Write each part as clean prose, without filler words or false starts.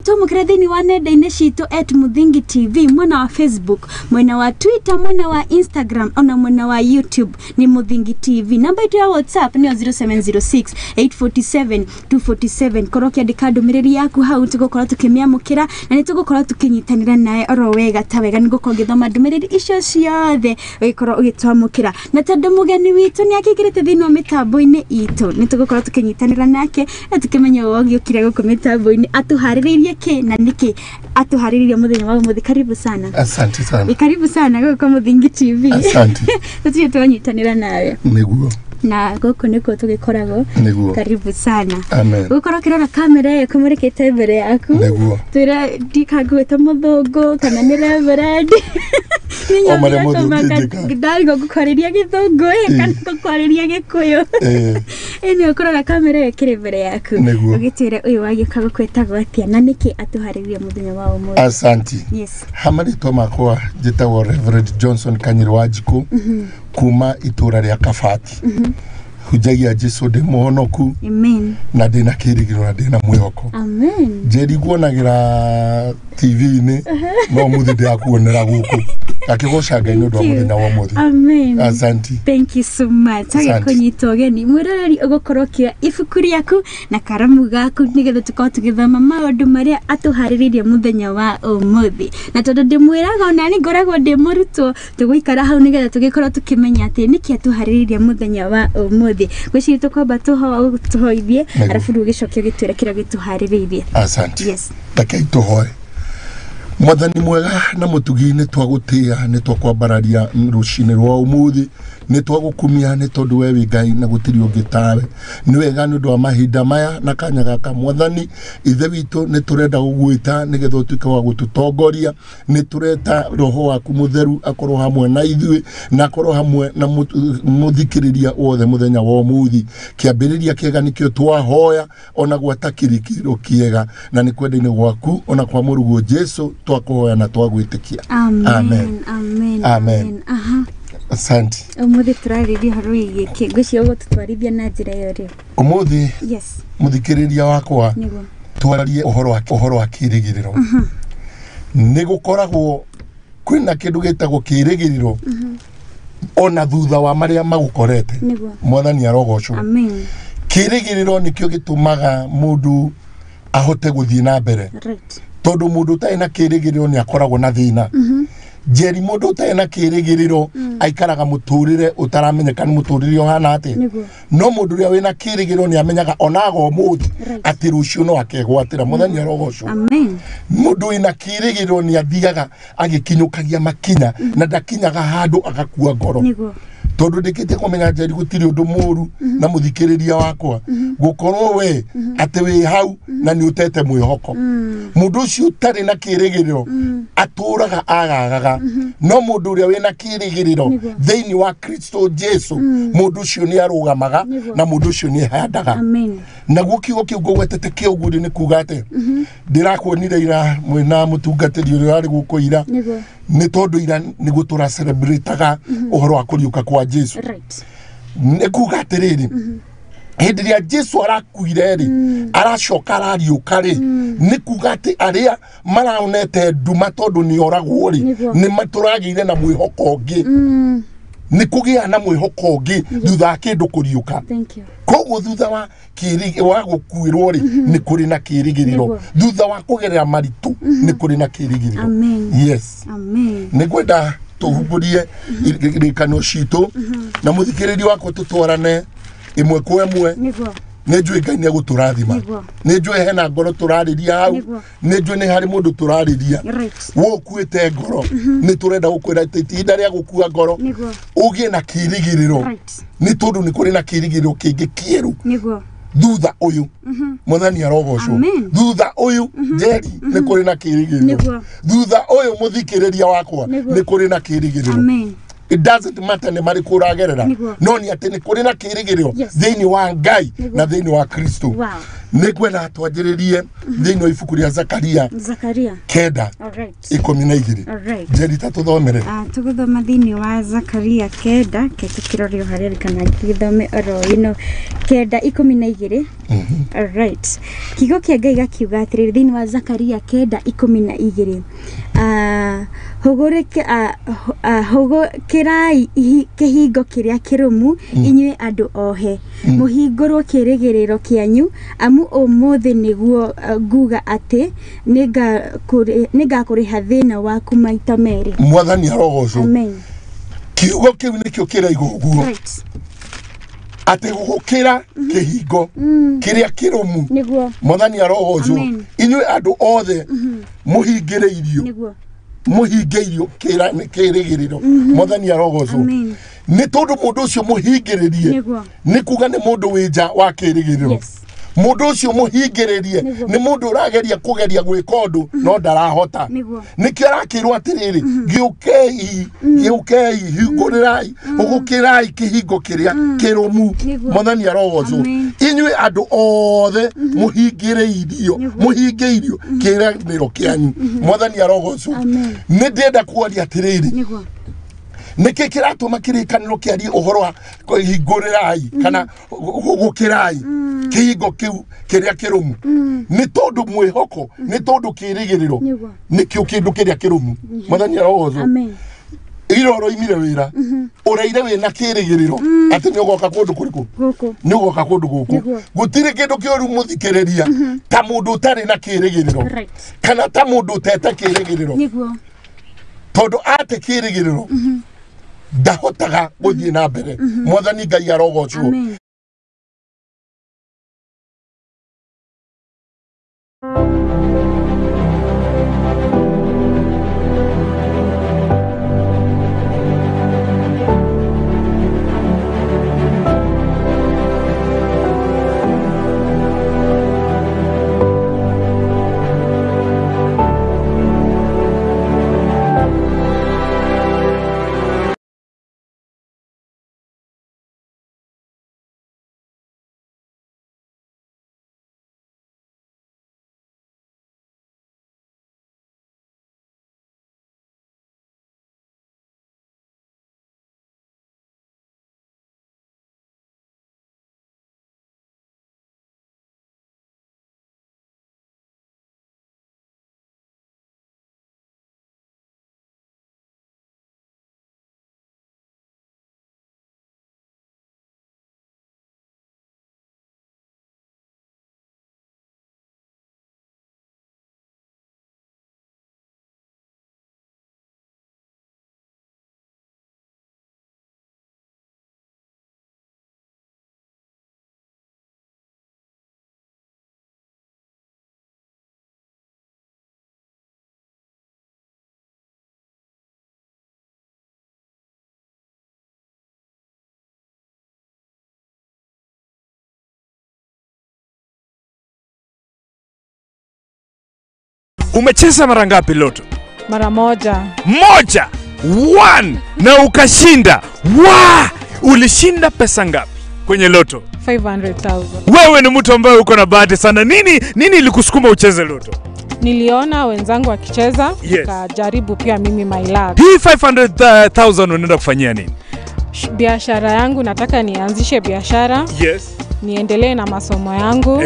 Twamũkĩre thĩinĩ wa nenda-inĩ citũ at Muthingi TV, mwena wa Facebook, mwena wa Twitter, mwena wa Instagram ona mwena wa YouTube ni Muthingi TV. Namba itũ ya WhatsApp nĩyo 0706 847 247. Korwo ũkĩandĩka ndũmĩrĩri yaku hau tũgũkorwo tũkĩmĩamũkĩra na nĩ tũgũkorwo tũkĩnyitanĩra nawe oro wega ta wega, nĩ ngũkorwo ngĩthoma ndũmĩrĩri icio ciothe ũgĩkorwo ũgĩtwamũkĩra. Na tondũ mũgeni witũ nĩ akĩingĩrĩte thĩinĩ wa mĩtambo-inĩ itũ, nĩ tũgũkorwo tũkĩnyitanĩra nake na tũkĩmenya ũũ agĩũkire gũkũ mĩtambo-inĩ atũharĩrĩirie kĩ na nĩkĩ atũharĩrĩirie mũthenya wa ũmũthĩ. Karibu sana. Asante sana. Karibu sana gũkũ Muthingi TV. Asante. Tũtirĩ twanyitanĩra nawe. Nĩguo. Na gũkũ nĩkuo tũgĩkoragwo. Nĩguo. Karibu sana. Amen. Gũkorwo ũkĩrora kamera ĩyo ĩkũmũrĩkĩte mbere yaku. Nĩguo. Twĩra ndikangwĩta mũthũngũ kana nĩ reverend. O marĩa mothe ũngĩnjĩka. Ndarigwo ngũkwarĩria gĩthũngũ ĩ kana ngũkwarĩria gĩkũyũ. Ĩ nĩ ũkũrora kamera ĩyo ĩkĩrĩ mbere yaku. Nĩguo. Ũgĩtwĩre ũyũ wagĩũka gũkwĩtagwo atĩa na nĩkĩ atũharĩria mũthenya wa ũmũthĩ. Asanti. Yes. Ha marĩtwa makwa njĩtagwo Reverend Johnson Kanyiri wa Njikũ kuma itũra rĩa Kabati. Hunjagia Jesu ndĩ mũhonoku. Amen. Na ndĩna kĩĩrĩgĩrĩro na ndĩna mwĩhoko. Amen. Njeri nguonagĩra TV-inĩ no ũmũthĩ ndĩrakuonera gũkũ. Ngakĩgoca Ngai nĩ ũndũ wa mũthenya wa ũmũthĩ. Amen. Asanti. Thank you so much. Asante. Agĩkũnyita ũgeni mwĩroreri ũgũkorwo ũkĩoya ibuku rĩaku na karamu gaku nĩgetha tũkorwo tũgĩthoma maũndũ marĩa atũharĩrĩirie mũthenya wa ũmũthĩ. Na tondũ ndĩmwĩraga ona niĩ ngoragwo ndĩ mũrutwo, tũgũikara hau nĩgetha tũgĩkorwo tũkĩmenya atĩ nĩkĩ atũharĩrĩirie mũthenya wa ũmũthĩ. Ngwĩciria tũkwamba tũhoithie Nĩguo. arabu rĩu ũgĩcoke ũgĩtwĩre kĩrĩa gĩtũharĩrĩirie. Asante. Yes. Rekei tũhoe. Mwathani mwega na mũtugi, nĩ twagũtĩa, nĩ twakwambararia rũcinĩ rwa ũmũthĩ, nĩ twagũkumia nĩ tondũ we wĩ Ngai na gũtirĩ ũngĩ tawe. Nĩ wega nĩ ũndũ wa mahinda maya na kanya gaka Mwathani ithe witũ, nĩ tũrenda gũgwĩta nĩgetha ũtuĩke wa gũtũtongoria. Nĩ tũreta roho waku mũtheru akorwo hamwe na ithuĩ na akorwo hamwe na mũthikĩrĩria wothe mũthenya wa ũmũthĩ. Kĩambĩrĩria kĩega nĩkĩo twahoya ona gwata kĩrĩkĩrĩro kĩega, na nĩ kwenda-inĩ gwaku ona kwa mũrũguo Jesu twakũhoya na twagwĩtĩkia. Amen. Amen. Amen. Amen. Aha. Asante. Ũmũthĩ tũrarĩria ũhoro wĩgiĩ kĩ? Ngwĩciria ũgũtũtwarithia na njĩra ĩyo rĩu. Ũmũthĩ Yes. mũthikĩrĩria wakwa Nĩguo. twarie ũhoro wa kĩĩrĩgĩrĩro. Nĩ gũkoragwo kwĩna kĩndũ gĩtagwo kĩĩrĩgĩrĩro ona thutha wa marĩa magũkorete. Nĩguo. Mwathani arogocwo. Amen. Kĩĩrĩgĩrĩro nĩkĩo gĩtũmaga mũndũ ahote gũthiĩ na mbere. Right. Tondũ mũndũ ũtarĩ na kĩĩrĩgĩrĩro nĩ akoragwo na thĩna. Njeri mũndũ ũtarĩ na kĩĩrĩgĩrĩro aikaraga mũtũrĩre ũtaramenyeka nĩ mũtũrĩre ũhana atĩa. Nĩguo. No mũndũ ũrĩa wĩna kĩĩrĩgĩrĩro nĩ amenyaga onaga ũmũthĩ Right. atĩ rũciũ no akegwatĩra. Mwathani arogocwo. Amen. Mũndũ wĩna kĩĩrĩgĩrĩro nĩ athiaga agĩkinyũkagia makinya na ndakinyaga handũ agakua ngoro. Nĩguo. Tondũ ndĩkĩtie kũmenya Njeri gũtirĩ ũndũ mũru na mũthikĩrĩria wakwa gũkorwo we atĩ wĩ hau na nĩ ũtete mwĩhoko. Mũndũ ũcio ũtarĩ na kĩĩrĩgĩrĩro atũraga agagaga, no mũndũ ũrĩa wĩna kĩĩrĩgĩrĩro Nĩguo. thĩinĩ wa Kristo Jesu, mũndũ ũcio nĩ arũgamaga Nĩguo. na mũndũ ũcio nĩ ehandaga. Amen. Naguo kiugo kĩu ngũgwetete kĩa ũguũrio nĩ kuga atĩ ndĩrakuonire ira mwĩna mũtungatĩri ũrĩa ũrarĩ gũkũ ira. Nĩguo. Nĩ tondũ ira nĩguo tũracelebrataga ũhoro wa kũriũka kwa Jesu. Right. Nĩ kuga atĩrĩrĩ, hĩndĩ ĩrĩa Jesu arakuire rĩ, aracoka arariũka rĩ, nĩ kuga atĩ arĩa maraonete nduma tondũ nĩ oragwo rĩ, Nĩguo. nĩ tũragĩire na mwĩhoko ũngĩ. Nĩ kũgĩa na mwĩhoko ũngĩ thutha wa kĩndũ kũriũka. Thank you. Koguo thutha wa wa gũkuĩrwo rĩ, nĩ kũrĩ na kĩĩrĩgĩrĩro. Nĩguo. Thutha wa kũgerera maritũ nĩ kũrĩ na kĩĩrĩgĩrĩro. Amen. Yes. Amen. Nĩ ngwenda tũhumbũrie irĩkanĩro citũ na mũthikĩrĩria wakwa tũtwarane ĩmwe kwa ĩmwe. Nĩguo. Nĩ njũĩ Ngai nĩ egũtũrathima. Nĩguo. Nĩ njũĩ hena ngoro tũrarĩria hau. Nĩguo. Nĩ njũĩ nĩ harĩ mũndũ tũrarĩria. Right. We ũkuĩte ngoro, nĩ tũrenda gũkwĩra atĩ ti ihinda rĩa gũkua ngoro. Nĩguo. Ũgĩe na kĩĩrĩgĩrĩro. Right. Nĩ tondũ nĩ kũrĩ na kĩĩrĩgĩrĩro kĩngĩ kĩerũ Nĩguo. thutha ũyũ. Mwathani arogocwo. Amen. Thutha ũyũ Njeri nĩ kũrĩ na kĩĩrĩgĩrĩro. Nĩguo. Thutha ũyũ mũthikĩrĩria wakwa Nĩguo. nĩ kũrĩ na kĩĩrĩgĩrĩro. Amen. It doesn't matter nĩ marĩkũ ũragerera, Nĩguo. no nĩ atĩ nĩ kũrĩ na kĩĩrĩgĩrĩro Yes. thĩinĩ wa Ngai Nĩguo. na thĩinĩ wa Kristo. Wow. Nĩ ngwenda twanjĩrĩrie thĩinĩ wa ibuku rĩa Zakaria 9 12. Njeri ta tũthomere. Tũgũthoma thĩinĩ wa Zakaria 9 ketũkĩrorio harĩa kana gĩthome oro ino 9:12. Alright. Kiugo kĩa Ngai gakiuga atĩrĩrĩ thĩinĩ wa Zakaria 9:12. Hũgũkĩrai kĩhingo kĩrĩa kĩrũmu inyuĩ andũ ohe, mũhingũrwo kĩrĩgĩrĩro kĩanyu, amu ũmũthĩ nĩguo nguga atĩ nĩngakũrĩha thĩna waku maita merĩ. Mwathani arogocwo. Amen. Kiugo kĩu nĩkĩo kĩraiga ũguo atĩ gũkĩra kĩhingo kĩrĩa kĩrũmu. Nĩguo. Mwathani arogocwo. Inyuĩ andũ othe mũhingĩrĩirio. Nĩguo. Mũhingĩirio kĩrĩgĩrĩro. Mwathani arogocwo. Nĩ tondũ mũndũ ũcio mũhingĩrĩrie nĩ kuga nĩ mũndũ wĩ nja wa kĩrĩgĩrĩro. Mũndũ ũcio mũhingĩrĩrie nĩ mũndũ ũrageria kũgeria gwĩka ũndũ no ndarahota. Nĩkĩo arakĩrwo atĩrĩrĩ, gĩũkei, gĩũkei, hingũrĩrai, ũgũkĩrai kĩhingo kĩrĩa kĩrũmu. Mwathani arogocwo. Inyuĩ andũ othe mũhingĩrĩirio, mũhingĩirio kĩrĩgĩrĩro kĩanyu. Mwathani arogocwo. Nĩ ndĩrenda kwaria atĩrĩrĩ, nĩkĩ kĩratũma kĩrĩkanĩro kĩarie ũhoro wa hingũrĩrai kana gũkĩrai kĩhingo kĩu kĩrĩa kĩrũmu? Nĩ tondũ mwĩhoko, nĩ tondũ kĩrĩgĩrĩro nĩkĩo kĩndũ kĩrĩa kĩrũmu. Mwathani arogocwo. Ira ũroimire wĩra, ũraire wĩna kĩrĩgĩrĩro atĩ nĩ ũgoka kũndũ kũrĩkũ? Nĩ ũgoka kũndũ gũkũ. Gũtirĩ kĩndũ kĩũru mũthikĩrĩria ta mũndũ ũtarĩ na kĩrĩgĩrĩro kana ta mũndũ ũtete kĩrĩgĩrĩro. Tondũ ate kĩrĩgĩrĩro ndahotaga gũthiĩ na mbere. Mwathani Ngai arogocwo. Umecheza mara ngapi Loto? Mara moja. Moja. One. Na ukashinda. Wa! Ulishinda pesa ngapi kwenye Loto? 500,000. Wewe ni mtu ambaye uko na bahati sana. Nini ilikusukuma ucheze Loto? Niliona wenzangu wakicheza, nikajaribu pia mimi my luck. Hii 500,000 unaenda kufanyia nini? Biashara yangu, nataka nianzishe biashara. Yes. Niendelee na masomo yangu.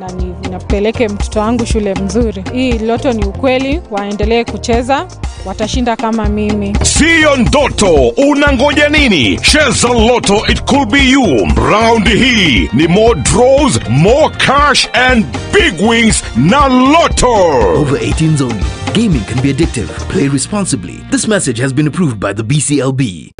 Na ninapeleke mtoto wangu shule mzuri. Hii Loto ni ukweli, waendelee kucheza, watashinda kama mimi. Sio ndoto, unangoja nini? Cheza Loto, it could be you. Round hii ni more draws, more cash and big wings na Loto. Over 18s only. Gaming can be addictive. Play responsibly. This message has been approved by the BCLB.